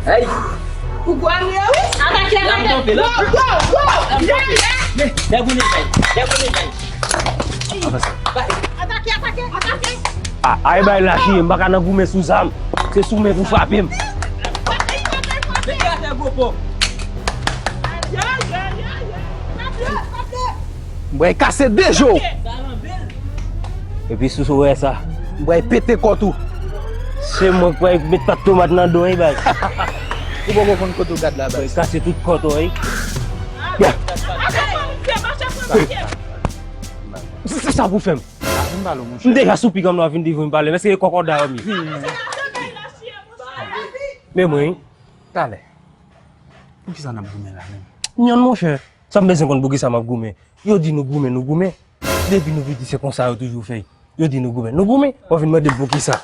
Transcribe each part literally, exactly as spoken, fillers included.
Hey! Ou gwa mwen, wi! Atake, atake! Go, go, go! Lè, lè! Lè gounen bay! Lè gounen bay! Atake, atake, atake! Ah, ay bay lachi, m pa ka nan goumen sou zam. Se sou men pou frape m. Frape, frape, frape! Mesye atè gwo pòp! Ay, ay, ay, ay, ay! Frape, frape! M pral kase de je w. Epi sou sou wè sa. M pral pete kò tou. Se mwen k pral met pat tomat nan do w, baz. Ou poko konn kote w gad la, baz. Kase tout kò w, wi. Ya. Se, se sa pou fè m. M deja sou pik an m nan vin di vin pale. Mèske e kòkòda yo m ye. Men mwen, wi. Talè. Poukisa n ap goumen la menm? Nyon, monchè. Sa m bezwen konn poukisa m ap goumen. Yo di nou goumen, nou goumen. Depi nou piti, se konsa yo toujou fè. Yo di nou goumen, nou goumen. W ap vin mande m poukisa.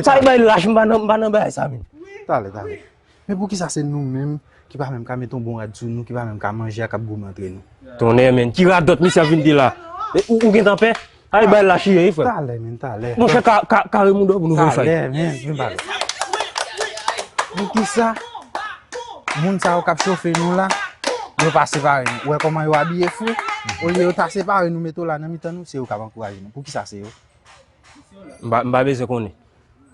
Sa e bay lach, m pa nan, m pa nan bagay sa menm. Talè, talè. Men poukisa se nou menm ki pa menm ka met yon bon rad sou nou, ki pa menm ka manje a k ap goumen antre nou? Tonnè, menn. Ki radòt misye ap vin di la? E, ou, ou gentan pè? Ay bay lach ye, wi, frè. Talè, menn, talè. Monchè, ka, ka, kare mouda w pou nou voye fay. Talè, menn, vin pale. Poukisa moun sa yo k ap chofe nou la, yo pa separe nou? Ou wè kòman yo abiye fou? Olye yo ta separe nou, mete w la nan mitan nou, se yo k ap ankouraje nou. Poukisa se yo? M pa, m pa bezwen konnen.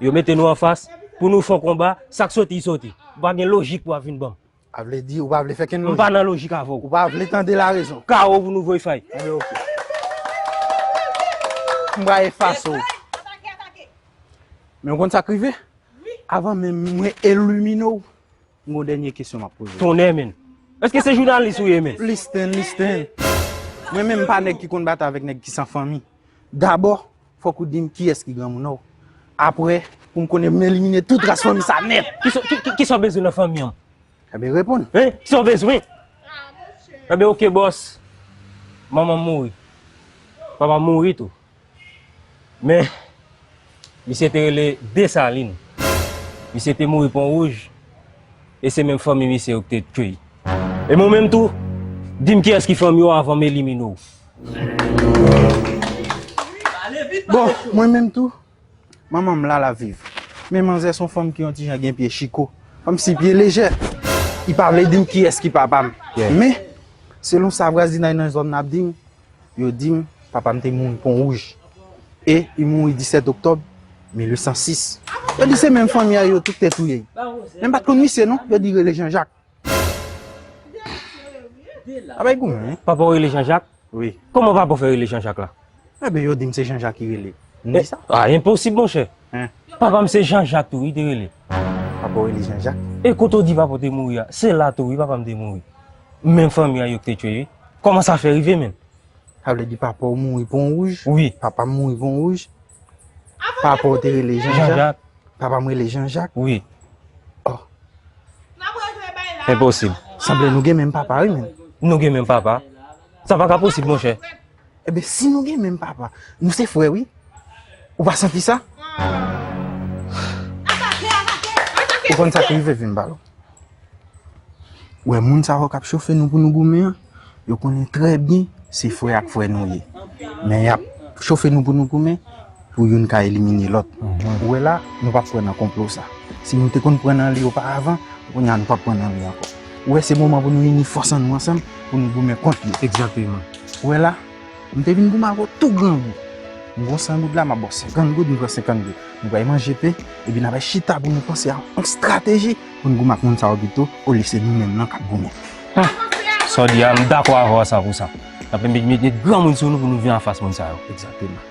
Yo mete nou anfas, pou nou fè yon konba, sa k soti, soti. Ou pa gen lojik pou w ap vin ban m. A vle di, ou pa vle fè kenn lojik. M pa nan lojik avè w. Ou pa vle tande larezon. Kawo pou nou voye fay. Anben, oke. M pral efase w. Men w konn sa k rive? Avan menm mwen elimine w, m gon dènye kesyon m ap poze w. Tonnè, menn. Èske se jounalis ou ye, menn? Listen, listen. Mwen menm m pa nèg ki konn batay avèk nèg ki san fanmi. Dabò, fòk ou di m kiyès ki granmoun ou. Apre, pou m konnen m elimine tout ras fanmi sa nèt. Kisa, ki, ki, kisa w bezwen nan fanmi an? Enben, reponn. Hein? Kisa w bezwen? Enben, oke, bòs. Manman m mouri. Papa m mouri tou. Men, misye te rele Desalin. Misye te mouri Pon Wouj. E se menm fanmi misye yo ki te tchwe. E mwen menm tou, di m kiyès ki fanmi w avan m elimine w. Bon, mwen menm tou, manman m la, l ap viv. Men manzè se yon fanm ki yon ti jan gen pye chiko. Fanm si pye lejè. Li pa vle di m kiyès ki papa m. Men, selon sa vwazinay nan zòn nan ap di m, yo di m papa m te mouri Pon Wouj. E li mouri disèt oktòb mil uit san sis. Yo di se menm fanmi a yo tout te touye. Men m pa t konn misye non, yo di rele Jan Jak. A bay goumen, wi. Papa w rele Jan Jak? Wi. Kòman papa w fè rele Jan Jak la? Enben, yo di m se Jan Jak ki rele. M di sa? Ah, enposib, monchè. Hein? Papa m se Jan Jak tou, wi, te rele. Papa w rele Jan Jak? E kote w di papa w te mouri a? Se la tou, wi, papa m te mouri. Menm fanmi a yo ki te tchwe, wi. Kòman sa fè rive, menn? Sa vle di papa w mouri Pon Wouj? Wi. Papa m mouri Pon Wouj? Papa w te rele Jan Jak? Jan Jak. Papa m rele Jan Jak? Wi. Oh. Enposib. Sanble nou gen menm papa, wi, menn. Nou gen menm papa. Sa pa ka posib, monchè. Enben, si nou gen menm papa, nou se frè, wi. Ou pa santi sa? Ou konn sa k rive, vin ba w. Ou wè moun sa yo k ap chofe nou pou nou goumen an, yo konnen trè byen se frè ak frè nou ye. Men y ap chofe nou pou nou goumen pou youn ka elimine lòt. Ou wè la, nou p ap pran nan konplo sa. Si nou te konn pran nan li oparavan, kounye a nou p ap pran nan li ankò. Ou wè, se moman pou nou ini fòs an nou ansanm pou nou goumen kont yo. Egzakteman. Ou wè la, m te vin goumen avè w tou grangou. M gon san goud la, m ap ba w senkant goud, m pran senkant goud. Nou pral manje pen, epi n ap chita pou nou panse a yon estrateji pou n goumen ak moun sa yo pito, olye se nou menm nan k ap goumen. Sa w di a, m dakò avè w san pou san. N ap met, met, met granmoun sou nou pou nou vin anfas moun sa yo. Egzakteman.